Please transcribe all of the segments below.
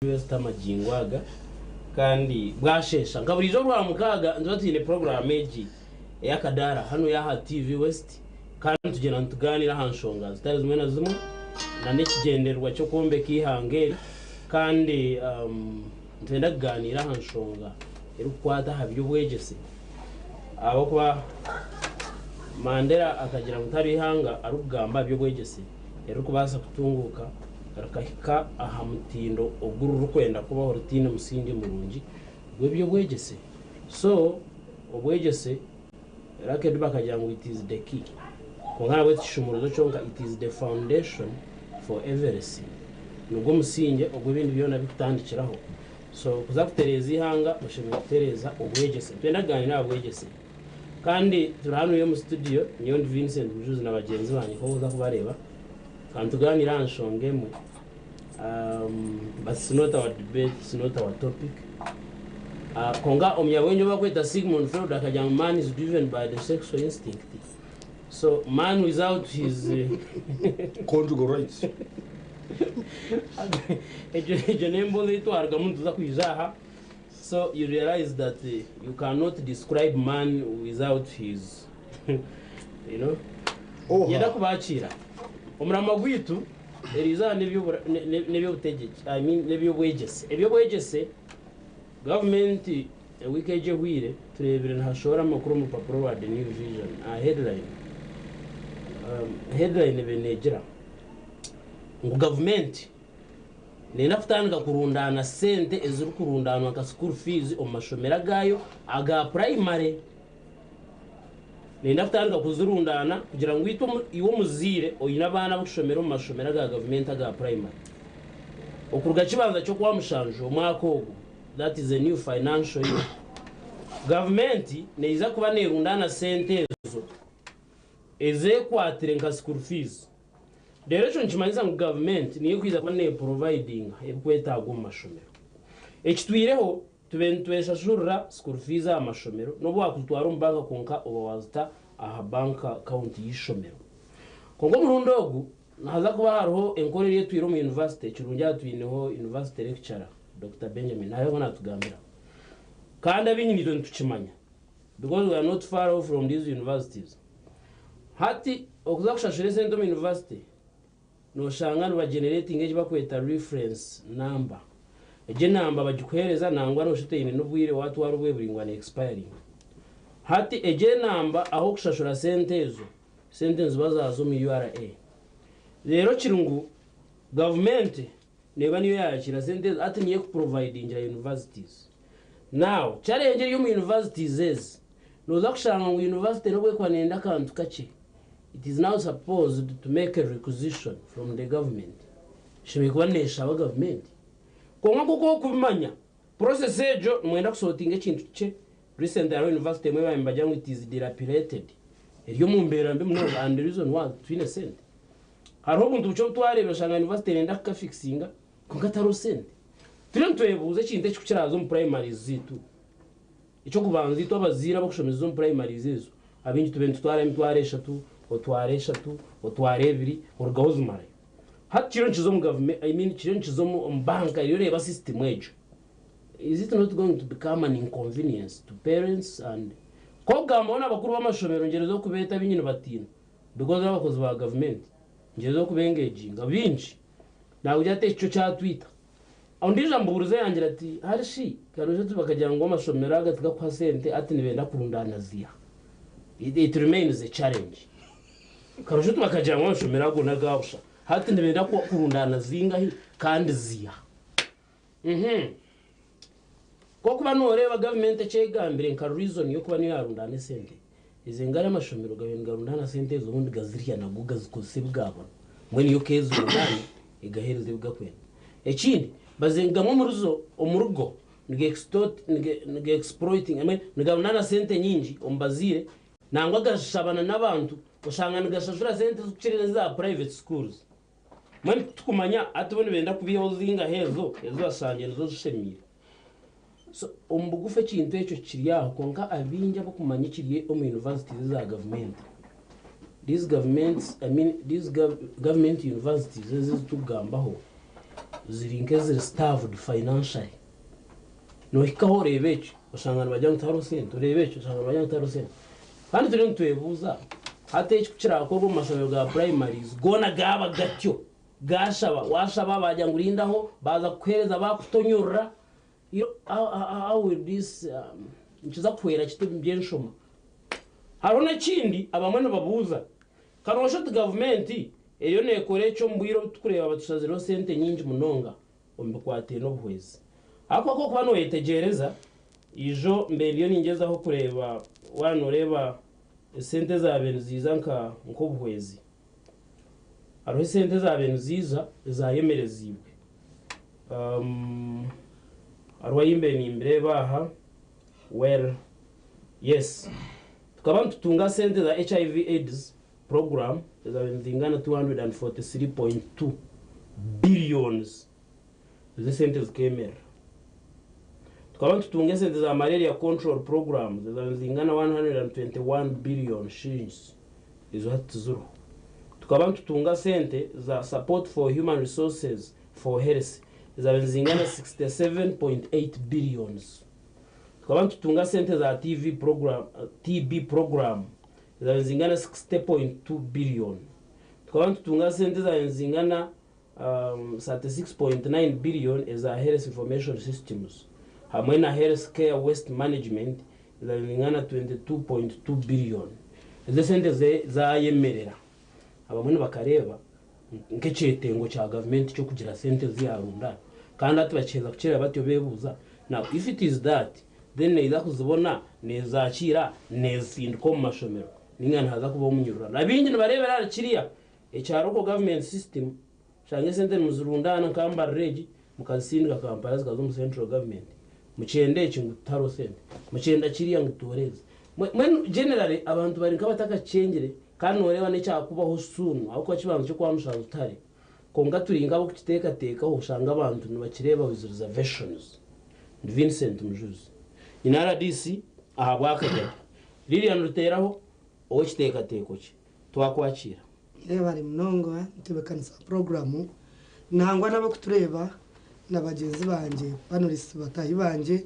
West amagingo aga kandi bwasheesha nka buriijo Orwamukaaga nituba twine puroguraamu egi ey'akadaara hanu aha TV West kandi nitugyenda nitugaaniira aha nshonga zitari zimwe na zimwe na n'ekigyendererwa ky'okwombeka eihanga eri kandi nitwenda kugaaniira aha nshonga erikukwata aha by'obwegyese ahabw'okuba Mandela akagira ngu tihariho eihanga arikugamba aha by'obwegyese eririkubaasa kutunguuka rikahika aha mutindo ogu ririkwenda kubaho ritaine musingye murungi gw'eby'obwegyese. So, obwegyese, Lucky Dube akagira ngu it is the key. Kwonka nabwe tikishumuruzo kyonka, it is the foundation for everything. Nigwo musingye ogu ebindi byona birikutandikiraho. So, kuza kutereeza eihanga, oshemereire kutereeza obwegyese. Nitwenda kugaaniira aha bwegyese. Kandi turi hanu omu studio, nyowe ndi Vincent Mujuzi na bagyenzi bangye nk'oku orikuza kubareeba. Ka nitugaaniire aha nshonga emwe but it's not our debate, it's not our topic. Kwonka omunyabwengye ou barikweta Sigmund Freud akagira ngu man is driven by the sexual instinct. So man without his Conjugal rights. Egyo n'emboozi ei twarugamu nituza kwija aha. So you realize that you cannot describe man without his you know. Nyenda kubakiira omuramwa gwaitu eriizooba n'ebyobutegyeki I mean n'ebyobwegyese. Ebyobwegyese gavumenti ewiiki egi ehweire tureebire nihashohora amakuru omu rupapura rwa The New Vision aha headline headline ebaire neegira ngu gavumenti Nenda kutandika kurundaana sente ezirikurundaanwa nka school fees omu mashomero agaayo aga purayimare. Nenda kutandika kuzirundaana kugira ngu itwe iwe omuzaire oine abaana ab'okushomera omu mashomero aga gavumenti aga purayimare. Okuruga kibanza ky'Okwamushanju omwaka ogu, that is a new financial year, gavumenti neija kuba nerundaana sente ezo ezekwatire nka school fees. Reero ekyo nikimanyisa ngu gavumenti niyo erikwija kuba neprovidinga ebirikwetaagwa omu mashomero. Ekitwireho, tube nitweshashurira school fees aha mashomero n'obu waakuzitwara omu banka kwonka oba waazita aha bank account y'eishomero. Kwonka omurundi ogu, nihaza kuba hariho enkora eri etwire omu university, ekirungi aha twineho university lecturer, Dokita Benjamin naawe naatugambira. Kandi abaingi naitwe nitukimanya because we are not far off from these universities. Hati okuza kushashura esente omu yunivasite noshanga niba generatinga eki bakweta reference number. Egyo enamba bagikuhereza nangwa noshusha otaine n'obwire watwara obwire buraingwa ne expiringa. Hati egyo enamba ahu okushashura sente ezo, sente niziba zaza omu URA. Reero kiri ngu gavumenti neeba niyo yayakiira sente ezo hati niyo ekuprovidingira universities. Now challenge eri omu universities ezi, Nooza kushanga ngu yunivasite n'obu erikuba neeyenda akantu kakye, it is now supposed to make a requisition from the government. Eshemereire kuba neeshaba gavumenti. Kwonka nk'oku orikubimanya, process egyo nimwenda kusortinga ekintu kikye. Recently hariho yunivasite emwe baabaire nibagira ngu it is dilapidated, eri omu mbeera mbi munonga and the reason was titwine sente. Hariho obuntu bukye obu twareebire oshanga yunivasite neeyenda kukafikisinga kwonka tihariho sente. Turiyo nitwebuuza ekintu eki ku kiraaze omu primaries zaitu. Eky'okubanza itwe abazaire abarikushomesa omu purayimaries ezo, abaingi tubaire nitutwarayo emitwaro eshatu, otwara eshatu, otwara ebiri, orugaho ozimarayo. Hati kiriyo nikiza omu gavume I mean kiriyo nikiza omu omu banka eriyo reeba system egyo. Is it not going to become an inconvenience to parents and Nk'okugambaho n'abakuru b'amashomero ngyerezeho kubeeta abaingi nibatiina because n'abakozi ba gavumenti ngyerezeho kubengeginga baingi naakugira ati ekyo kyatwita. Ondiijo ambuurize yangira ati, Hari shi, Karusha ati bakagira ngu amashomero aga tigakuha sente ati nibenda kurundaana ziiha? It remains a challenge. Karusha ati bakagira ngu amashomero ago n'aga busha, hati nibenda kurundaana zingahi kandi ziiha? Uhmm. Kw'okuba nooreeba gavumenti eki egambire nka reason y'okuba niyo yaarundaana esente, ezo engari amashomero gabaire nigarundaana sente ezo obundi gazirya nago gazikozesa ebi gaabona. Mbwenu yo keezirundaana egaheereza ebi gakwenda. Ekindi, bazengamu omurizo omurigo niga exploiting I mean nigarundaana sente nyingi omu bazaire nangwa gashabana n'abantu oshanga nigashashura sente ezikukira eza private schools. Mbwenu titukumanya hati bo nibenda kubihaho zingahi ezo ezi bashangire nizo zishemeire. So omu bugufu ekintu ekyo kiri aho kwonka abaingi abakumanya ekiri omu universities eza gavumenti, these governments I mean these government universities ezi ezitukugambaho ziri nk'eziri starved financially. Nohikaho oreeba eki, oshanga nibagira ngu tihariho sente, oreeba eki oshanga nibagira ngu tihariho sente. Kandi turiyo nitwebuuza, hati eki ku kiraakorwe omu mashomero ga primaries goona gaaba gatyo, gaashaba, waashaba baagira ngu rindaho, baaza kukuheereza baakutonyorora, how will this, nikiza kuhwera kita omu by'enshoma? Hariho n'ekindi abamwe nibabuuza, Karoosha oti gavumenti eriyo neekora eki omu bwire obu turikureeba batushazireho sente nyingi munonga omu bikwataine n'obuhwezi. Ahakuba ku orikuba nooyetegyereza, ijo mbe ndiyo ningyezaho kureeba waaba nooreeba esente ezaabaire niziiza nka nk'obuhwezi. Hariho esente ezaabaire niziiza ezaayemereziibwe. Hariho ahi mbaire nimbireeba aha, well, yes. Tukaba nitutunga sente za HIV Aids program ezaabaire nizingana 243.2 billions. Ezo esente zikeemerera. Tukaba nitutunga esente za Malaria Control Programs ezaabaire nizingana 121 billion shillings. Ezo hati tiziriho. Tukaba nitutunga sente za Support for Human Resources for Health ezaabaire nizingana 67.8 billions. Tukaba nitutunga sente za TV program, TB program ezaabaire nizingana 60.2 billion. Tukaba nitutunga sente ezaabaire nizingana 36.9 billion eza Health Information Systems hamwe na Health Care Waste Management ezaabaire nizingana 22.2 billion. Ezo esente zaayemerera. Abamwe nibakareeba nk'ekyetengo kya gavumenti ky'okugira sente ezi yaarundaana. Kandi hati bakiheza kukireeba batyo beebuuza, now if it is that, then neija kuzibona, neezaakiira, neezitsindika omu mashomero nainga nihaza kubaho omunyururano. Abaingi nibareebera ahari kiriya ekya local government system, oshanga esente nimuzirundaana nka Mbarara egi, mukazitsindika Kampala zikaza omu central government. Mukyenda eki ngu tihariho sente, mukyenda kiriya ngu tutoore ezi. Mbwenu generally abantu bari nk'abatakakikyengire kandi nooreeba n'ekyakubaho soon ahabw'okuba kibanza ky'okwamushanju tihari. Kwonka turi nk'ab'okukiteekateekaho oshanga abantu nibakireeba with reservations. Ndi Vincent Mujuzi. Nyine rdc ahabw'Akagari. Lilian Ruteeraho ow'ekiteekateeko kye. Twakwakiira. Yebare munonga ntebekanisa puroguramu nangwa n'abarikutureeba na bagyenzi bangye panelists bataahi bangye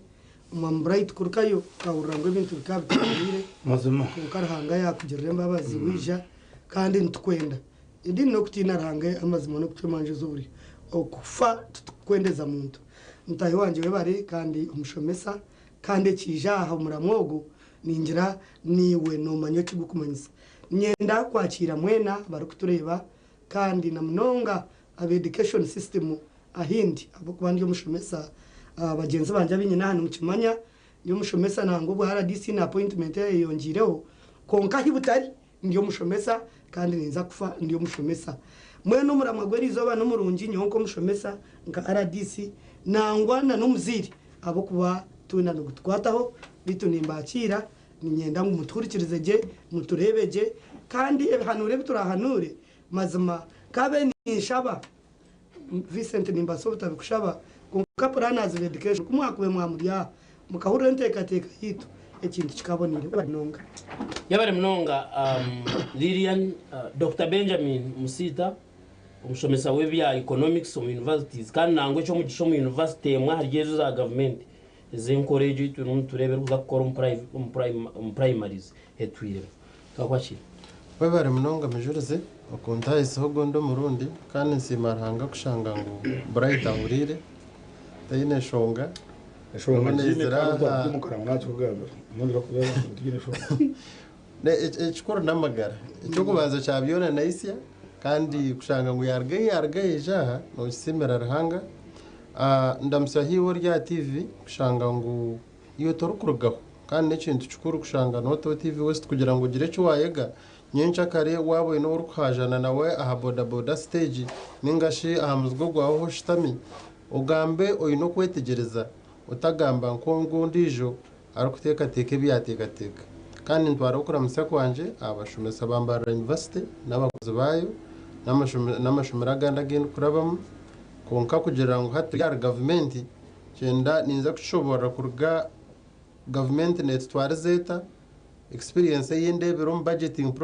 Omwami Bright kurukayo okahurira ngu ebintu bikaba bitaboneire Mazima. kwonka Ruhanga yakugirira embabazi waija kandi nitukwenda. Ediini n'okutiina Ruhanga amazima n'okucwa emanja ez'oburyo. Okufa titukukwendeza muntu. Mutaahi wangye webare kandi omushomesa kandi ekiija aha omuramwa ogu ningira naiwe nomanya eki gukumanyisa. Niinyenda kwakiira mwena abarikutureeba kandi na munonga aba education system ahindi ahabw'okuba ndi omushomesa. Bagyenzi bangye abu nyine aha nimukimanya ndi omushomesa nangwa obwa RDC na appointment eyayeyongyeireho kwonka ahi butari ndi omushomesa kandi ninza kufa ndi omushomesa. Mbwenu omuramwa gw'eriizooba n'omurungi nyowe nk'omushomesa nka RDC nangwa na n'omuzaire ahabw'okuba twena nigutukwataho beitu nimbakiira niinyenda ngu mutuhurikirize gye, mutureebe gye kandi ebihanuuro ebi turaahanuure mazima nkabe ninshaba Vincent nimbaasa obutabikushaba kwonka planners ba education ku mwakube mwamuri aha mukahurira enteekateeka yaitu ekintu kikaboneire. Webare munonga. Yebare munonga Lilian. Dokita Benjamin Musiita omushomesa w'ebya Economics omu universities kandi nangwa eky'omugisha omu university emwe ahari ezo eza gavumenti ez'enkora egyo ei turimu nitureeba erikuza kukora omu primaries etwiremu. Twakwakira. Webare munonga Mujurizi okuntahisaho ogundi omurundi kandi nsiima Ruhanga kushanga ngu Bright ahuriire taine nshonga. Eshonga Nabona ngiine ezira kandi aha. otakugira omukara ngu nakikugambira. Obundi bakugambira ngu tigiine nshonga. Ekikuru n'amagara. Eky'okubanza kya byona naitsya kandi kushanga ngu yaruga ei yaruga yaija aha nokisiimira Ruhanga. Ndamutsya iwe ori aha TV kushanga ngu Iwe torikurugaho. Kandi n'ekintu kikuru kushanga nootaho TV West kugira ngu ogire eki waayega. Nyenkyakare waaba oine ou orikuhaajana nawe aha bodaboda siteegi nainga shi aha muzigo gwawe ahu oshutami, ogambe oine okwetegyereza otagamba nk'ogwo ondiijo arikuteekateeka ebi yaateekateeka. Kandi nintwara okuramutsya kwangye aha bashomesa ba Mbarara University n'abakozi baayo n'amashomero agandi agu ndikurabamu. Kwonka kugira ngu hati turi ahari gavumenti, Kyenda ninza kukishoboorora kuruga gavumenti netutwariza eta, experience ei ndeebire omu budgeting process.